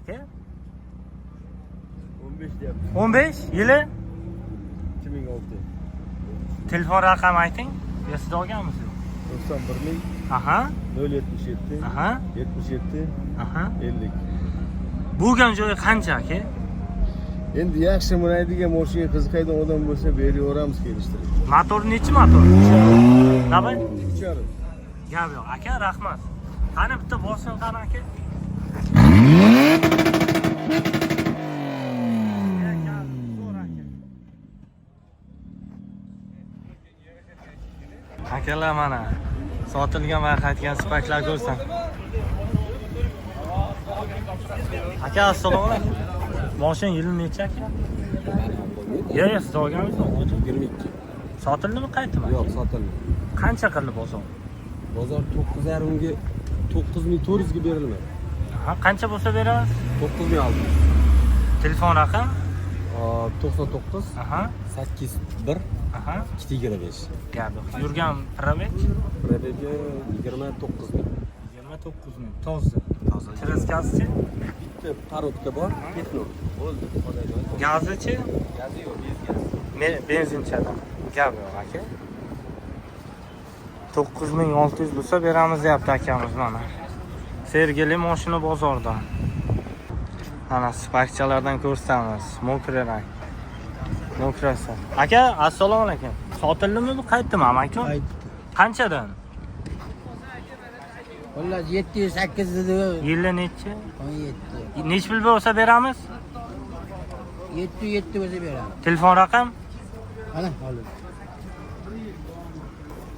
aka? 15 deyapti. 15 yili? 2006. Telefon raqami ayting. Yo siz olganmisiz? 91 ming Aha, 077 aha, 77 aha. 50. Bo'lgan joyi qancha aka? Endi yaxshi minadigan mashinaga qiziqadigan odam bo'lsa beraveramiz kelishtirib. Motor nechi motor? Nima? 3,5. Gap yo'q aka, rahmat. Qani bitta bosin qani aka? Akalar mana sotilgan va qaytgan Sparklar ko'rsan. Aka assalomu alaykum. Mashina yili necha aka? Yo'q, yo'q, siz olganmisiz? 22. Sotildimi, qaytdimi? Yo'q, sotildi. Qancha qildi bozor? Bozor 9,5 ga 9400 ga berilmadi. Aha, qancha bo'lsa berasiz? 9600. Telefon raqam? 99 Aha, 81 aha. 225. Gap yo'q. Yurgan probeg Probegi 29 ming. 29 ming. Toza. Toza. Kraskasichi? Bitta коробка bor, Petno. Bo'ldi. Gazichi? Gazi yo'q, bez gaz. Benzinchadan. Gap yo'q aka. 9600 bo'lsa beramiz deyapti akamiz mana. Sergeli mashina bozoridan. Mana Sparkchalardan ko'rsatamiz. Mokra rang. Mokrasi. Aka, assalomu alaykum. Sotildimi bu, qaytdimi amaki? Qaytdi. Qanchadan? Xullas 708 dedi. Yili nechi? 17. Nechi pul bo'lsa beramiz? 707 bo'lsa beramiz. Telefon raqam? Mana hozir.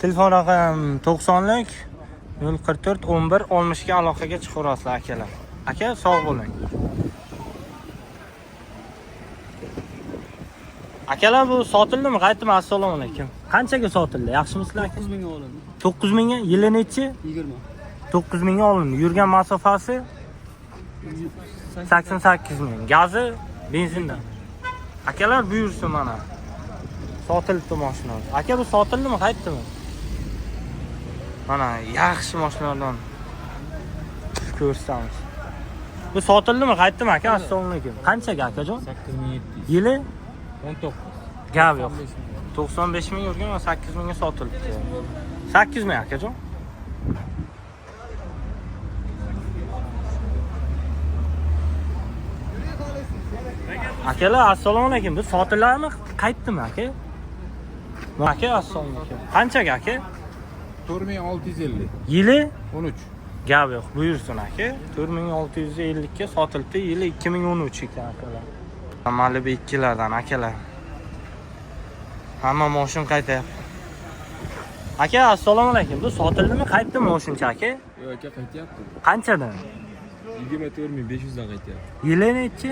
Telefon raqam 90lik 044 11 60 ga aloqaga chiqaverasizlar akalar. Aka, sog' bo'ling. Akalar bu sotildimi? Qaytdimi? Assalomu alaykum. Qanchaga sotildi? Yaxshimisizlar aka? 9 mingga olindi. 9 mingga? Yili nechi? 20. 9 mingga olindi. Yurgan masofasi 88 ming. Gazi benzindan. Akalar buyursin mana. Sotilibdi mashina. Aka bu sotildimi, qaytdimi? Mana yaxshi mashinalardan ko'rsatamiz. Bu sotildimi, qaytdimi aka? Assalomu alaykum. Qanchaga akajon? 8700. Yili 19. gap yo'q. 95 ming yurgan va 8 mingga sotilibdi. 8 ming akajon. Akalar assalomu alaykum. Bu sotiladimi, qaytdimi aka? Aka assalomu alaykum. Qanchaga aka? 4650. Yili 13. gap yo'q, buyursin aka. 4650 ga sotilibdi. Yili 2013 ekan akalar. Malibu 2lardan akalar. Hamma moshin qaytayapti. Aka assalomu alaykum. Bu sotildimi, qaytdimi moshincha aka? Yo'q aka, qaytyapti. Qanchadan? 24500 dan qaytyapti. Yili nechi?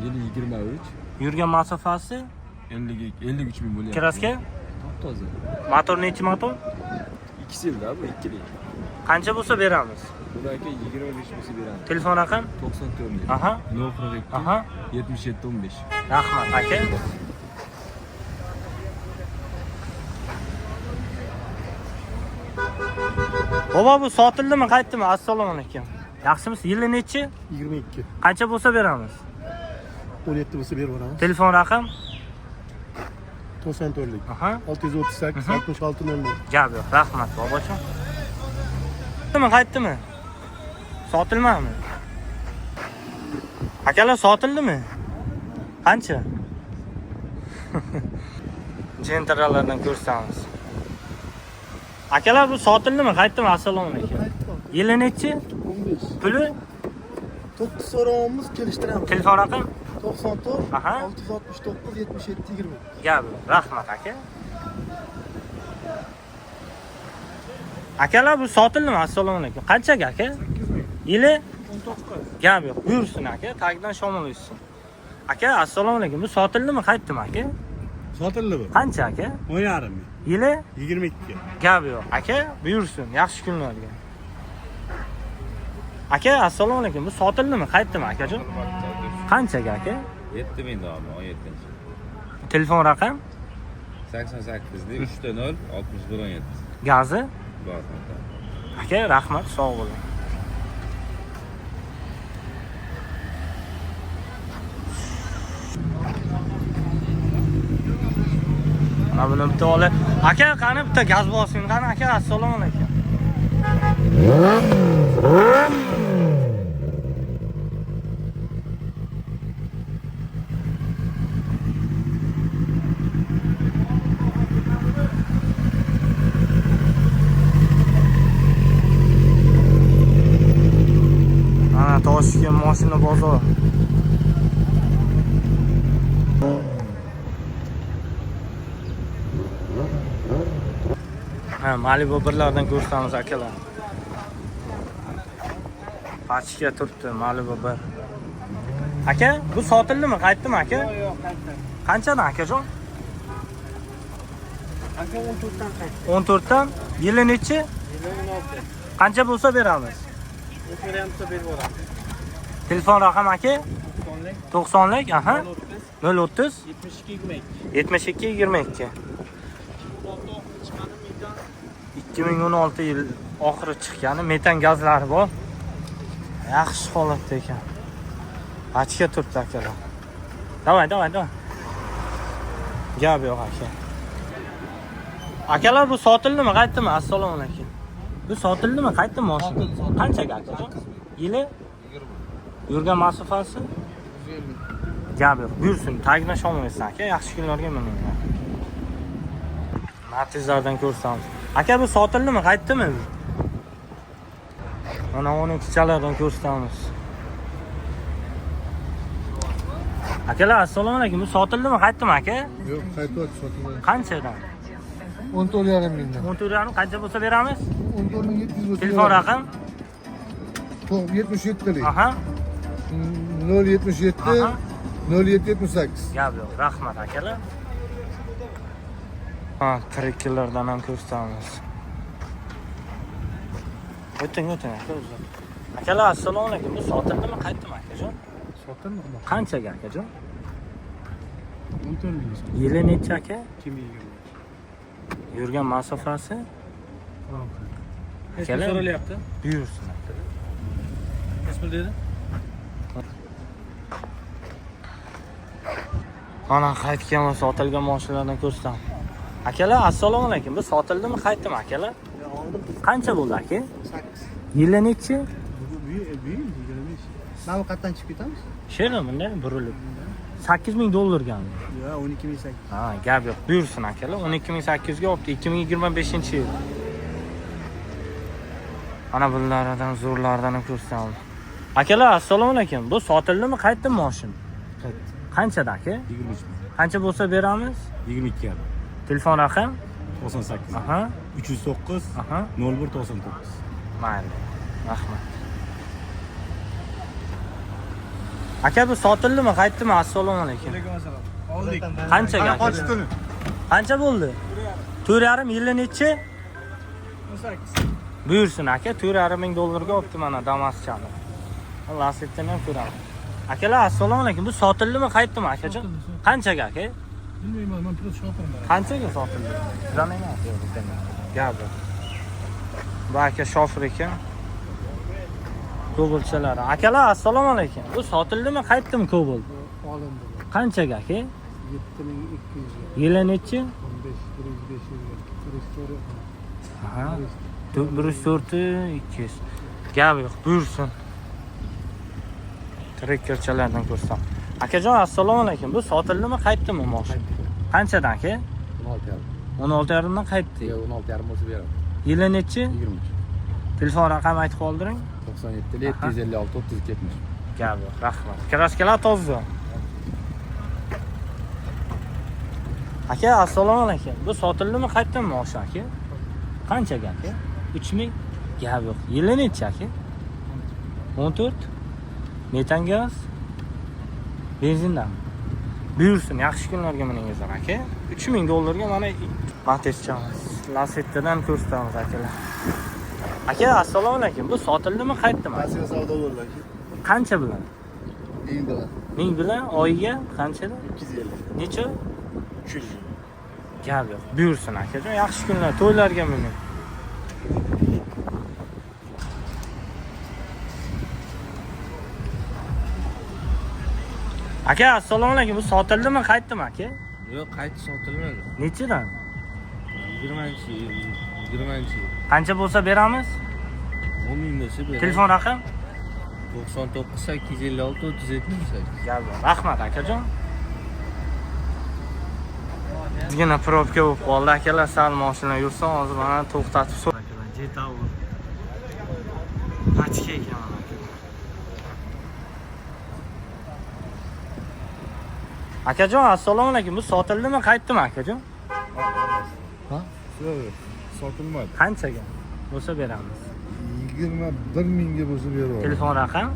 Yili 23. Yurgan masofasi? 52 53 ming bo'lyapti. Kraska? Top-toza. Motor nechi motor? 2 yilda bu 2lik. Qancha bo'lsa beramiz? Buni aka 25 bo'lsa beramiz. Telefon raqam? 94 ming. Aha. 042 Aha. 77 15. Rahmat aka. Bobo bu sotildimi, qaytdimi? Assalomu alaykum. Yaxshimisiz? Yili nechi? 22. Qancha bo'lsa beramiz? 17 bo'lsa berib yuboramiz. Telefon raqam? 94lik. Aha. 638 66 00. Gap yo'q. Rahmat bobojon. Qaytdimi, qaytdimi? Sotilmadimi? Akalar sotildimi? Qancha? Gentralardan ko'rsamiz. Akalar bu sotildimi? Qaytdimi? Assalomu alaykum. Yili nechi? 15. Puli? 9 so'rovimiz, kelishtiramiz. Telefon raqam? 94 Aha. 669 77 20. Gap yo'q. Rahmat aka. Akalar bu sotildimi? Assalomu alaykum. Qanchaga aka? Yili? 19. Gap yo'q. Buyursin aka, tagidan shamol essin. Aka, assalomu alaykum. Bu sotildimi, qaytdimi aka? Sotildi bu. Qancha aka? 10,5 ming. Yili? 22. Gap yo'q. Aka, buyursin. Yaxshi kunlarga. Aka, assalomu alaykum. Bu sotildimi, qaytdimi akajon? Qanchaga aka? 7000 dami, 17. Telefon raqam? 88 3 0 61 17. Gazi? Bor. Aka, rahmat, sog' bo'ling. Mana buni bitta olib. Aka, qani bitta gaz bosing, qani aka, assalomu alaykum. Mana Toshkent mashina bozori. Ha, Malibu birlardan ko'rsatamiz akalar. Pachka turibdi Malibu 1. Aka, bu sotildimi, qaytdimi aka? Yo'q, qaytdi. Qanchadan akajon? Aka 14 dan qaytdi. 14 dan yili nechi? Yili 16. Qancha bo'lsa beramiz? O'sha berib yuboramiz. Telefon raqam aka? 90lik, 90lik, aha. 030 030 72 22. 72 22. 2016 yil oxiri chiqqani metan gazlari bor. Yaxshi holatda ekan. Pachka turibdi akalar. Davay, davay, davay. Gap yo'q aka. Akalar bu sotildimi, qaytdimi? Assalomu alaykum. Bu sotildimi, qaytdimi mashina? Qanchaga akajon? Yili? Yurgan masofasi? 150. Gap yo'q. Buyursin, tagini shomlaysan aka, yaxshi kunlarga mining. Matizlardan ko'rsamiz. Aka bu sotildimi, qaytdimi? Mana 12chalardan ko'rsatamiz. Akalar, assalomu alaykum. Bu sotildimi, qaytdimi aka? Yo'q, qaytyapti sotildi. Qanchadan? 14,5 mingdan. 14,5 qancha bo'lsa beramiz? 14,700 bo'lsa. Telefon raqam? 77lik. Aha. 077 Aha. 0778. Gap yo'q. Rahmat akalar. Ha, trekkerlardan ham ko'rsatamiz. O'ting, o'ting aka o'zi. Akalar, assalomu alaykum. Bu sotildimi, qaytdimi akajon? Sotildi. Qanchaga akajon? 14 ming. Yili necha aka? 2020. Yurgan masofasi? Akalar, So'ralyapti. buyursin aka. Nechi pul dedi? Mana qaytgan va sotilgan mashinalardan ko'rsataman. Akalar, assalomu alaykum. Bu sotildimi, qaytdimi akalar? Qancha bo'ldi aka? 8. Yili nechi? Bu 25. Mana bu qayerdan chiqib ketamiz? Shermi bunday burilib. 8000 dollargami? Yo'q, 12800. Ha, gap yo'q. Buyursin akalar. 12800 ga olibdi 2025-yil. Mana bunlardan zo'rlardan ham ko'rsataman. Akalar, assalomu alaykum. Bu sotildimi, qaytdimi mashina? Qaytdi. Qanchada aka? 23 ming. Qancha bo'lsa beramiz? 22 yarim. Telefon raqam? 98. Aha, 309 aha. 01 99. Mayli. Rahmat. Aka bu sotildimi, qaytdimi? Assalomu alaykum. Alaykum assalom. Oldik. Qanchaga? aka? Qancha bo'ldi? 4,5 yili nechi? 18. Buyursin aka, 4,5 ming dollarga olibdi mana Damaschani. Lasettini ham ko'ramiz. Akalar, assalomu alaykum. Bu sotildimi, qaytdimi akajon? Qanchaga aka? Bilmayman, men pul shopirman. Qanchaga sotildi? Bizdan emas, yo'q, bizdan emas. Gap yo'q. Bu aka shofir ekan. Kobaltchalari. Akalar, assalomu alaykum. Bu sotildimi, qaytdimi Cobalt? Olindi. Qanchaga aka? 7200 ga. Yili nechi? 15 105 ga. 104. Aha. 104 200. Gap yo'q, buyursin. Trekkerchalardan ko'rsam. Akajon, assalomu alaykum. Bu sotildimi, qaytdimi mashina? Qanchadan aka? 16,5. 16,5 dan qaytdi. Yo'q, 16,5 bo'lsa beramiz. Yili nechi? 23. Telefon raqami aytib qoldiring. 97 756 32 70. Gap yo'q, rahmat. Kraskalar toza. Aka, assalomu alaykum. Bu sotildimi, qaytdimi mashina aka? Qanchaga aka? 3000. Gap yo'q. Yili nechi aka? 14. Metan gaz. Benzindan. Buyursin, yaxshi kunlarga miningizlar aka. 3000 dollarga mana Matizchamiz. Lasettidan ko'rsatamiz akalar. Aka, assalomu alaykum. Bu sotildimi, qaytdimi? Rossiya savdo bo'ldi aka. Qancha bilan? 1000 dollar. 1000 bilan oyiga qanchada? 250. Necha? 300. Gap yo'q. Buyursin akajon, yaxshi kunlar, to'ylarga mining. Aka, assalomu alaykum. Bu sotildimi, qaytdimi aka? Yo'q, qayta sotilmadi. Nechidan? 20 yil, 20 yil. Qancha bo'lsa beramiz? 10 ming bo'lsa beramiz. Telefon raqam? 99 856 37 8. Gap yo'q. Rahmat akajon. Ozgina probka bo'lib qoldi akalar, sal mashina yursin, hozir mana to'xtatib akalar, Jetour. Pachka ekan mana akalar. Akajon, assalomu alaykum. Bu sotildimi, qaytdimi akajon? Yo'q, sotilmadi. Qanchaga? Bo'lsa beramiz. 21 mingga bo'lsa beraveradi. Telefon raqam?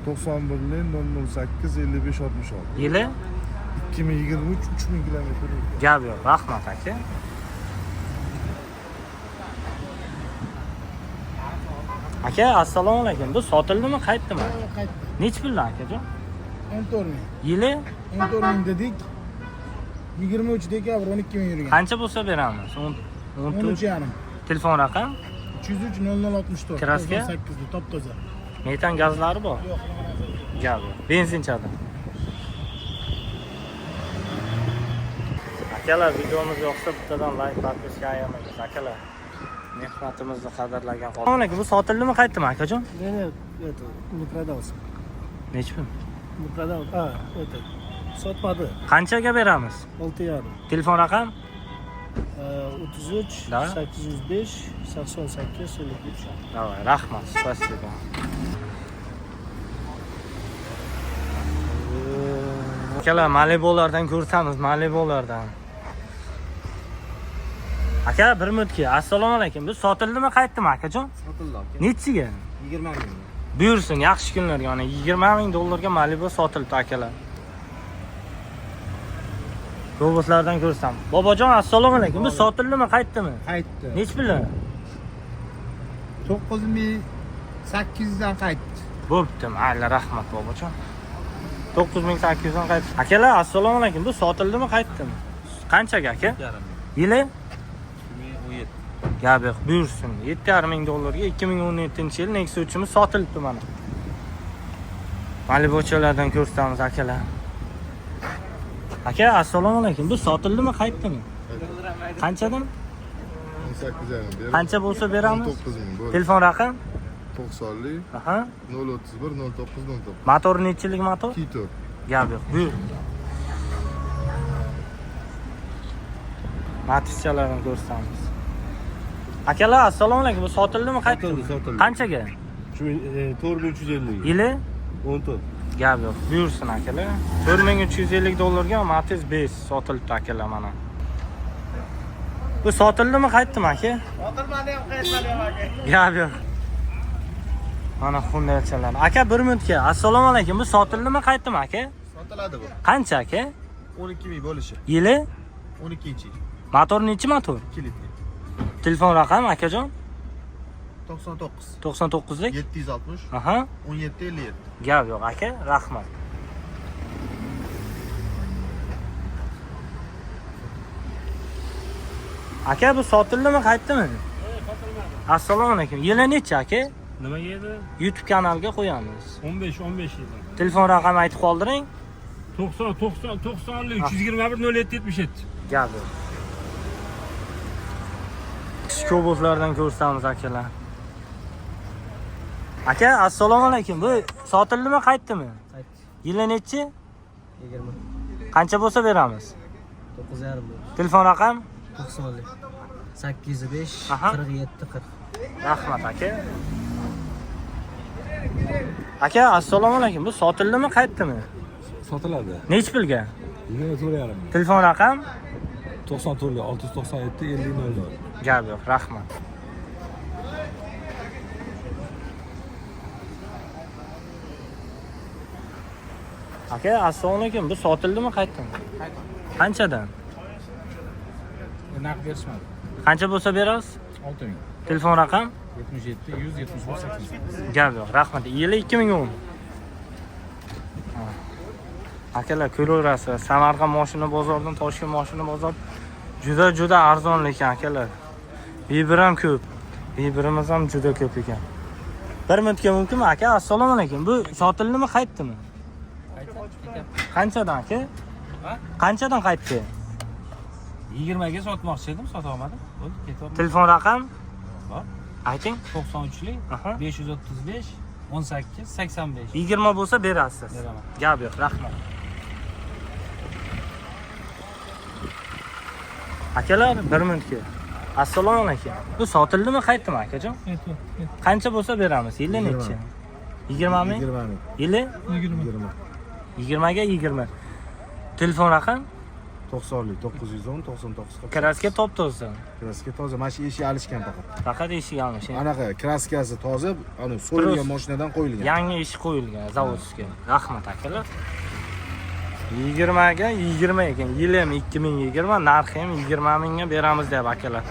91 008 55 66. Yili? 2023 3000 kilometr yurgan. Gap yo'q. Rahmat aka. Aka, assalomu alaykum. Bu sotildimi, qaytdimi? Qaytdi. Nechi puldan akajon? 14 ming. Yili 14 ming dedik. 23 dekabr 12 ming yurgan. qancha bo'lsa beramiz? 10 13 yarim. Telefon raqam? 303 0064. Kraska? 98 top toza. Metan gazlari bor. Yo'q, Gap yo'q. Benzinchada. Akalar, videomiz yoqsa bittadan like, подписка ayamaymiz. Akalar, mehnatimizni qadrlagan. Assalomu alaykum. Bu sotildimi, qaytdimi akajon? Не, не, это не продался. Nechi pul? Не продал. А, это sotmadi. Qanchaga beramiz? 6 yarim. Telefon raqam? 33 Да. 805 88 53. Давай, rahmat, спасибо. Akalar, Malibulardan ko'rsamiz, Malibulardan. Aka, bir minutga. Assalomu alaykum. Bu sotildimi, qaytdimi akajon? Sotildi aka. Nechiga? 20 ming. Buyursin, yaxshi kunlarga. Mana 20 ming dollarga Malibu sotildi akalar. Robotlardan ko'rsam. Bobojon, assalomu alaykum. Bu sotildimi, qaytdimi? Qaytdi. Nechi puldan? 9800 dan qaytdi. Bo'pti, mayli, rahmat bobojon. 9800 dan qaytdi. Akalar, assalomu alaykum. Bu sotildimi, qaytdimi? Qanchaga aka? Yili? 2017. Gap yo'q, buyursin. 7,5 ming dollarga 2017-yil Nexia 3imiz sotilibdi mana. Malibuchalardan ko'rsatamiz akalar. Aka, assalomu alaykum. Bu sotildimi, qaytdimi? Qanchadan? 18 yarim beramiz. Qancha bo'lsa beramiz? 19 ming bo'ldi. Telefon raqam? 90lik Aha. 031 09 09. Motor nechilik motor? Kito. Gap yo'q, buyur. Matizchalarni ko'rsatamiz. Akalar, assalomu alaykum. Bu sotildimi, qaytdimi? Sotildi, sotildi. Qanchaga? 4350. Yili? 14. Gap yo'q. Buyursin akalar. 4350 dollarga Matiz 5 sotilibdi akalar mana. Bu sotildimi, qaytdimi aka? Sotilmadi ham, qaytmadi ham aka. Gap yo'q. Mana Hyundaichalar. Aka, bir minutga. Assalomu alaykum. Bu sotildimi, qaytdimi aka? Sotiladi bu. Qancha aka? 12 ming bo'lishi. Yili? 12-yil. Motor nechi motor? 2 litr. Telefon raqam akajon? 99 99lik? 760 Aha. 17 57. Gap yo'q aka, rahmat. Aka, bu sotildimi, qaytdimi? Assalomu alaykum. Yili nechi aka? Nimaga edi? YouTube kanalga qo'yamiz. 15 15 yil. Telefon raqami aytib qoldiring. 90 90 90 321 07 77. Gap yo'q. Kobotlardan ko'rsatamiz akalar. Aka, assalomu alaykum. Bu sotildimi, qaytdimi? Qaytdi. Yili nechi? 20. Qancha bo'lsa beramiz? 9,5 bo'ldi. Telefon raqam? 90lik. 805 Aha. 47 40. Rahmat aka. Aka, assalomu alaykum. Bu sotildimi, qaytdimi? Sotiladi. Nechi pulga? 24,5 ming. Telefon raqam? 94 697 50 00. Gap yo'q, rahmat. Aka, assalomu alaykum. Bu sotildimi, qaytdimi? Qanchadan? Naqd berishmadi. Qancha bo'lsa berasiz? 6 ming. Telefon raqam? 77 171 88. Gap yo'q, rahmat. Yili 2010. Ha. Akalar, ko'raverasiz. Samarqand mashina bozoridan Toshkent mashina bozori juda juda arzon lekin akalar. Vibr ham ko'p. Vibrimiz ham juda ko'p ekan. Bir minutga mumkinmi aka? Assalomu alaykum. Bu sotildimi, qaytdimi? Qanchadan aka? Qanchadan qaytdi? 20 ga sotmoqchi edim, sota olmadim. Bo'ldi, ketyapman. Telefon raqam? Bor. Ayting. 93lik Aha. 535 18 85. 20 bo'lsa berasiz. Beraman. Gap yo'q, rahmat. Akalar, bir minutga. Assalomu alaykum. Bu sotildimi, qaytdimi akajon? Qancha bo'lsa beramiz? Yili nechi? 20 ming? 20 ming. Yili? 20. 20 ga 20. Telefon raqam? 90lik 910 99 Kraska top toza. Kraska toza. Mana shu eshik alishgan faqat. Faqat eshik almashgan. Anaqa kraskasi toza, ana so'yilgan mashinadan qo'yilgan. Yangi eshik qo'yilgan zavodga. Rahmat akalar. 20 ga 20 ekan. Yili ham 2020, narxi ham 20 mingga beramiz deyapti akalar.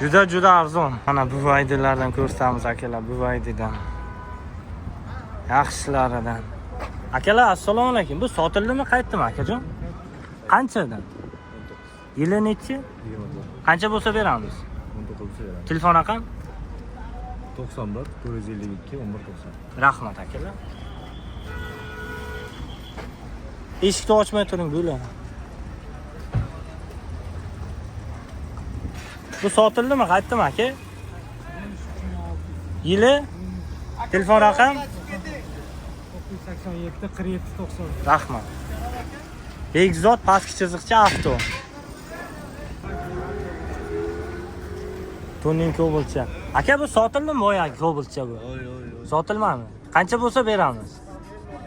Juda juda arzon. Mana BYDlardan ko'rsatamiz akalar, BYDdan. Yaxshilaridan. Akalar, assalomu alaykum. Bu sotildimi, qaytdimi akajon? Qanchadan? Yili nechi? 24. Qancha bo'lsa beramiz? 19 bo'lsa beramiz. Telefon raqam? 91 452 11 90. Rahmat akalar. Eshikni ochmay turing, bo'lar. Bu sotildimi, qaytdimi aka? Yili? Telefon raqam? 987 47 90. Rahmat. Begzod pastki chiziqcha avto. To'ning Cobaltcha. Aka, bu sotildimi boyagi Cobaltcha bu? Sotilmadimi? Qancha bo'lsa beramiz?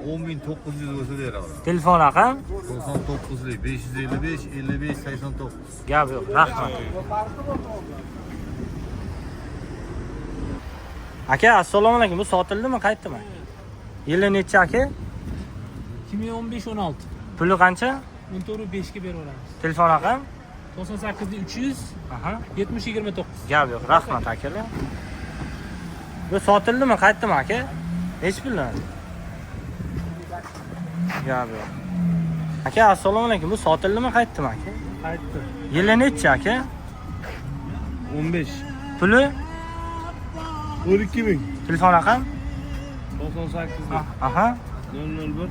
10.900 bo'lsa beraman. Telefon raqam? 99lik 555 55 89. Gap yo'q, rahmat. Aka, assalomu alaykum. Bu sotildimi, qaytdimi? Yili necha aka? 2015 16. Puli qancha? 14 5 ga beraveramiz. Telefon raqam? 98 300 Aha. 70 29. Gap yo'q, rahmat akalar. Bu sotildimi, qaytdimi aka? Nechi puldan? Gap yo'q. Aka, assalomu alaykum. Bu sotildimi, qaytdimi aka? Qaytdi. Yili nechi aka? 15. Puli? 12 ming. Telefon raqam? 98 Aha. 001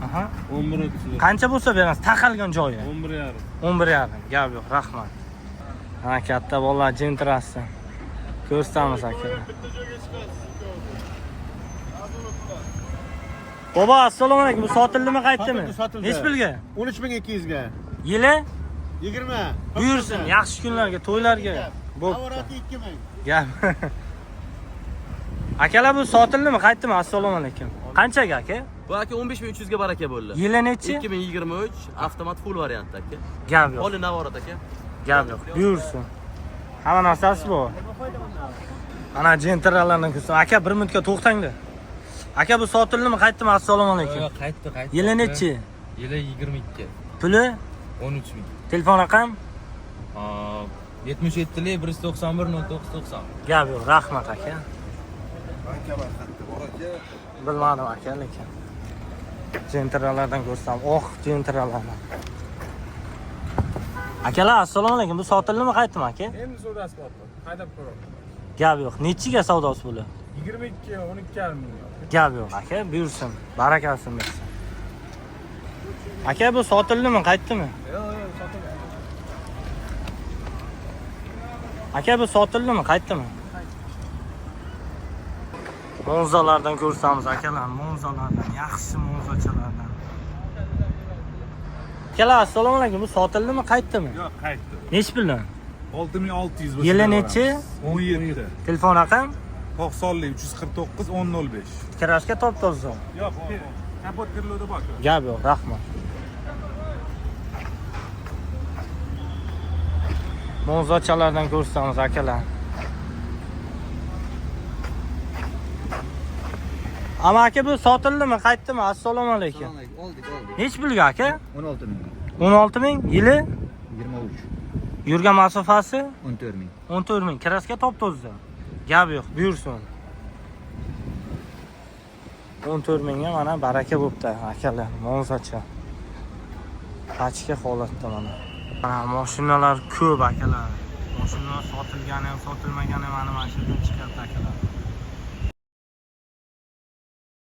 Aha. 11 31. Qancha bo'lsa beramiz? Taqalgan joyi. 11,5. 11,5. Gap yo'q, rahmat. Ha, katta bolalar jentrasi. Ko'rsatamiz aka. Bobo, assalomu alaykum. Bu sotildimi, qaytdimi? Sotildi, sotildi. Nechi pulga? 13200 ga. Yili? 20. Buyursin, yaxshi kunlarga, to'ylarga. Bo'pti. Avarati 2000. Gap. Akalar, bu sotildimi, qaytdimi? Assalomu alaykum. Qanchaga aka? Bu aka 15300 ga baraka bo'ldi. Yili nechi? 2023 avtomat full variantda aka. Gap yo'q. Holi navorat aka. Gap yo'q. Buyursin. Hamma narsasi bor. Ana jentralarni ko'rsin. Aka, bir minutga to'xtanglar. Aka, bu sotildimi, qaytdimi? Assalomu alaykum. Qaytdi, qaytdi. Yili nechi? Yili 22. Puli? 13 ming. Telefon raqam? 77lik 191 09 90. Gap yo'q, rahmat aka. Bilmadim aka, lekin. Jentralardan ko'rsam, oq jentralardan. Akalar, assalomu alaykum. Bu sotildimi, qaytdimi aka? Endi savdosi bor. Haydab ko'raman. Gap yo'q. Nechiga savdosi bo'ladi? 22 12,5 ming. Gap yo'q aka, buyursin. Barakasini bersin. Aka, bu sotildimi, qaytdimi? Yo'q, yo'q, sotilmadi. Aka, bu sotildimi, qaytdimi? Monzalardan ko'rsamiz akalar, monzalardan, yaxshi monzachalardan. Akalar, assalomu alaykum. Bu sotildimi, qaytdimi? Yo'q, qaytdi. Nechi puldan? 6600 bo'lsa. Yili nechi? 17. Telefon raqam? 90lik 349 1005. Kraska top toza. Yo'q, kapot kirlovda bor. Gap yo'q, rahmat. Monzachalardan ko'rsamiz akalar. Ama aka, bu sotildimi, qaytdimi? Assalomu alaykum. Oldik, oldik. Nechi pulga aka? 16 ming. 16 ming, yili? 23. Yurgan masofasi 14 ming. 14 ming. Kraska top toza. Gap yo'q, buyursin. 14 mingga mana baraka bo'pti akalar, monzacha. Pachka holatda mana. Mana mashinalar ko'p akalar. Mashinalar sotilgani ham, sotilmagani ham mana shu yerdan chiqyapti akalar.